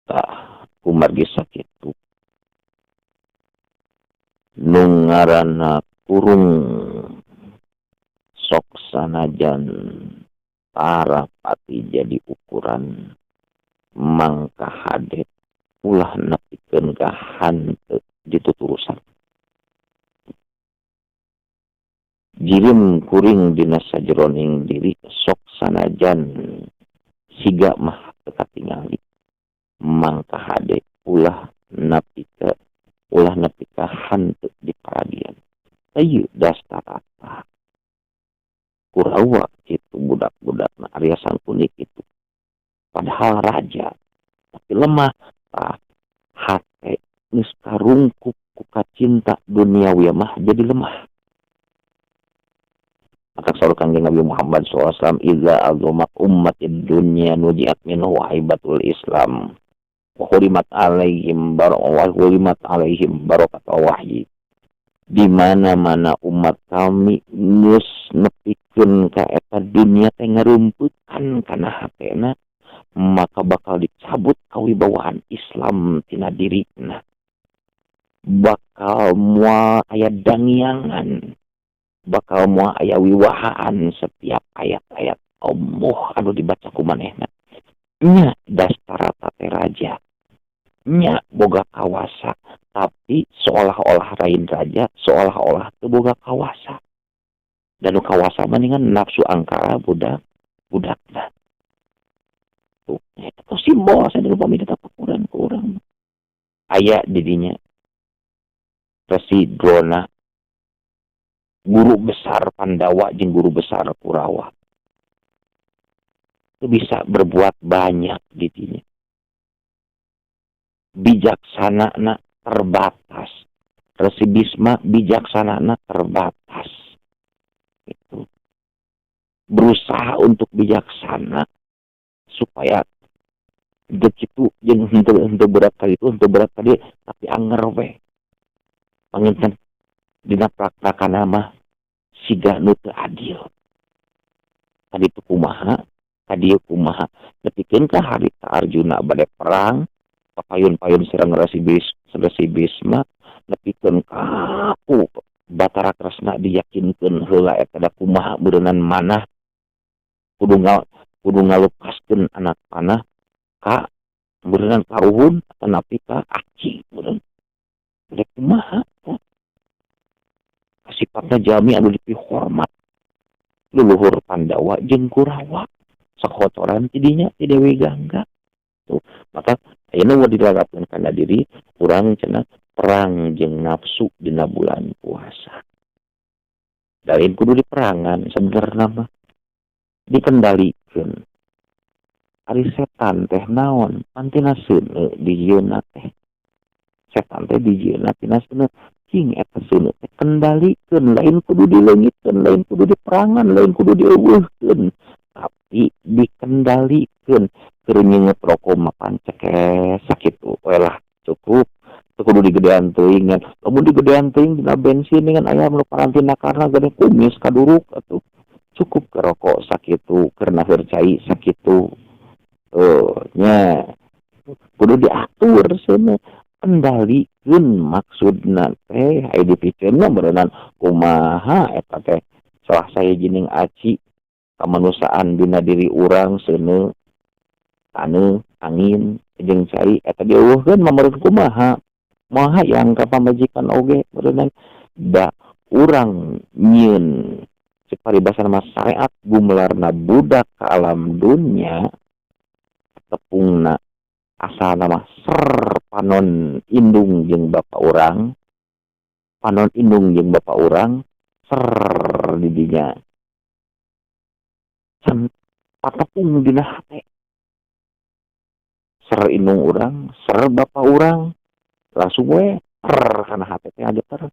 Tah, kumargi sakitu nu ngaranna kurung sok sanajan tara pati jadi ukuran mangka hade ulah nepikeun ka hanteu dituturusan. Jirim kuring dina sajeroning diri sok sanajan siga mah teu katingali mangka hade ulah napika ulah nepi ka hanteu di paradian. Ieu Dastarata Kurawa kitu budak-budakna Arya Sangkuni kitu. Padahal raja tapi lemah. Tah, hate geus karungkup ku kacinta duniawi mah jadi lemah. Maka saur Kangjeng Nabi Muhammad shallallahu alaihi wasallam, "Idza azumat ummatid dunya nuzi'at minhu haibatul Islam wa hurimat alaihim bar wa hurimat alaihim barakat wahyi." Di mana-mana umat kami geus nepikeun ka eta dunia teh ngarumpeutan kana hatena, maka bakal dicabut kawibawaan Islam tina dirina, bakal moal aya dangiangan, bakal moal aya wiwahaan setiap ayat-ayat Allah anu dibaca ku manehna. Nya Dastarata teh raja, nya boga kawasa, tapi seolah-olah lain raja, seolah-olah teu boga kawasa. Dan nu kawasa mah ningan nafsu angkara budak budakna. Tuh, eta simbol saya upami tatapakuran ku urang. Aya di dinya Resi Drona, guru besar Pandawa jeung guru besar Kurawa. Itu bisa berbuat banyak di dinya. Bijaksana na terbatas. Resi Bisma bijaksana na terbatas. Itu. Berusaha untuk bijaksana supaya begitu jeung henteu henteu berat kali itu, henteu berat kali, tapi anger we. Panginten dina prak-prakana mah siga nu teu adil. Tadi itu kumaha, tadi kumaha. Nepikeun ka harita Arjuna bade perang, papayun-payun sareng Resi Bisma, nepikeun ka ku Batara Kresna diyakinkeun heula eta da kumaha beureunan manah kudu ngalupaskeun anak panah ka beureunan karuhun atanapi ka aci beureun. Rek kumaha sifatna jalmi anu dipihormat leluhur Pandawa jeung Kurawa, sakotoran ti dinya ti Dewi Gangga. Tuh, maka ayeuna mun dilarapkeun kana diri urang cenah, perang jeung nafsu dina bulan puasa. Lain kudu diperangan, sebenarnya mah dikendalikeun. Ari setan teh naon? Pan tina seuneu dijieunna teh. Setan teh dijieunna tina seuneu. Cing eta seuneu teh kendalikeun, lain kudu dileungitkeun, lain kudu diperangan, lain kudu dieuweuhkeun, tapi dikendalikeun. Keur nyeungeut roko mah pan cekes sakitu we lah, cukup. Teu kudu digedean teuing nya. Lamun digedean teuing dina bensin dengan aya nu parantina karna gede kumis kaduruk atuh. Cukup ke rokok sakitu, keur naheur cai sakitu. Oh, nya kudu diatur seuneu, kendalikeun maksudna teh. Aya dipikeun mah beureunan kumaha eta teh salah sahijining aci kamanusiaan dina diri urang, seuneu, taneuh, angin jeung cai. Eta dieuweuhkeun mah meureun kumaha, moal hayang ka pamajikan oge meureunnan. Da urang nyieun cek paribasana mah syariat gumelarna budak ka alam dunya, tepungna asalna mah ser panon indung jeung bapa urang, panon indung jeung bapa urang ser di dinya can patepung dina hate. Ser indung urang, ser bapa urang, langsung we ter kana hate teh ageter.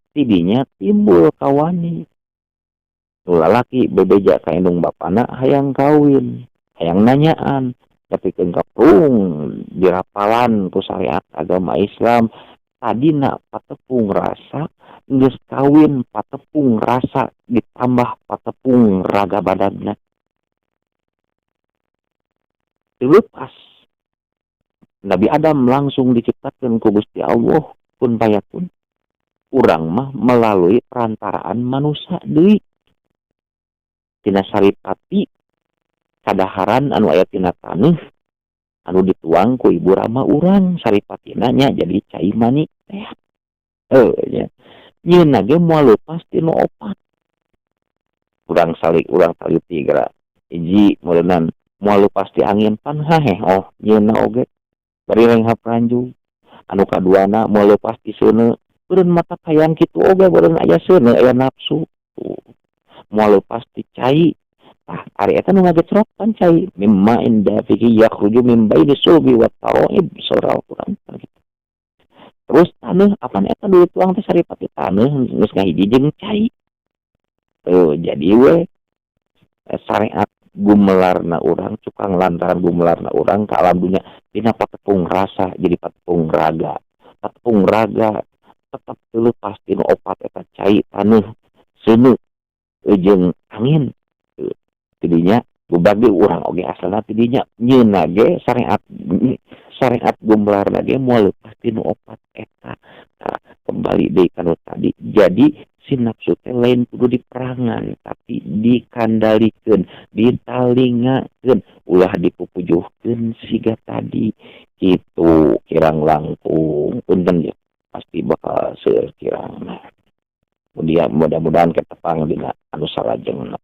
Tidinya timbul kawani nu lalaki bebeja ka indung bapana hayang kawin, hayang nanyaan, tapi kaprung dirapalan ku syariat agama Islam. Tadina patepung rasa, geus kawin patepung rasa ditambah patepung raga badanna. Teu leupas. Nabi Adam langsung diciptakan ku Gusti Allah kun payakun. Urang mah melalui perantaraan manusia deui. Tina saripati kadaharan anu aya tina taneuh anu dituang ku ibu rama urang saripatina nya jadi cai mani teh. Nya. Nyeuna ge moal leupas ti nu opat. Urang salik urang taliti geura. Hiji meureunnan moal leupas ti angin pan haheh oh nyeuna oge. Bari renghap ranjug. Anu kaduana moal leupas ti seuneu. Beureun mata hayang kitu oge beureun aya seuneu aya nafsu. Moal leupas ti cai. Tah ari eta nu ngagecrok pan cai mimma indafihi yakhruju min baini sulbi wat taraib surah Al-Qur'an gitu. Terus taneuh apan eta nu dituang teh saripati taneuh geus ngahiji jeung cai. Tuh jadi we syariat gumelarna urang cukang lantaran gumelarna urang ka alam dunya dina patepung rasa jadi patepung raga. Patepung raga tetep teu leupas ti nu opat eta cai taneuh seuneu jeung angin. Tidinya gubagi urang oge asalna tidinya nyeuna ge syariat syariat gumelarna ge moal leupas ti nu opat eta. Tah kembali deui ka nu tadi. Jadi si nafsu teh lain kudu diperangan tapi dikandalikeun, ditalingakeun, ulah dipupujuhkeun siga tadi kitu kirang langkung. Punten ya pasti bakal seueur kirangna. Mudah-mudahan ketepang dina anu salajengna.